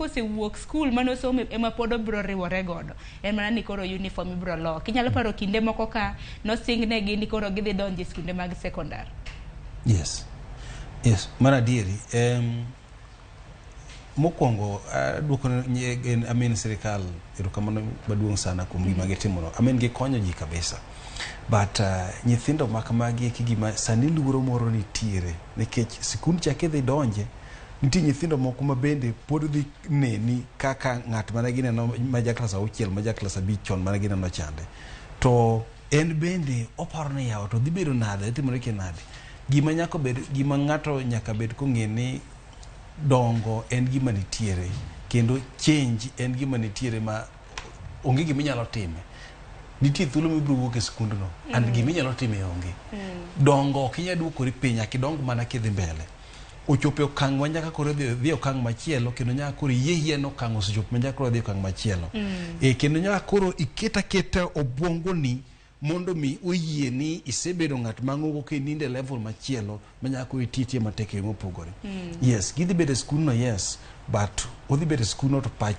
kosewuok skul mane osome ema pod obiro riwore godo. En mana ni koro uniform ibiro lok. Inyalo paro kinde moko ka nosingnegi ni koro gidhi donjo e skunde mag sekondar. Yes, mar adieri. Mokwongo aduoko I mean sirikal erokamano maduong' sana kuom gima gitimono. I mean gikonyo ji kabisa. But nyithindo ma kamagi eki gima sani luoro moro nitiere nikech sikund cha kidhi donje nitie nyithindo moko ma bende pod dhi neni kaka ng'at mane gineno ma ja klas auchiel, ma ja klas abich chon mane gineno chande. To en bende oparo ni yawa to dhi bedo nade, timore ki nade. Gima nyaka bed, gima ng'ato nyaka bed kong'e ni dongo en gima nitiere kendo change en gima nitiere ma onge gima inyalo time. Nitie thuolo mibiro wuok e skundno and gima inyalo time onge. Dongo ok inyal duokori piny, nyaka idong mana kidhi mbele. Ochopo e okang' ma nyaka koro dhi e okang' machielo kendo nyaka koro iyie yie ni okang' osechopo ma nyaka koro dhi e okang' machielo. Kendo nyaka koro iket aketa obwongoni mondo mi oyie ni isebedo ng'at mang'ongo kinindo e level machielo ma nyaka koro iti atiya matek e yo mopogore. Yes, gidhi bedo e skundno, yes, but odhi bedo e skundno to pach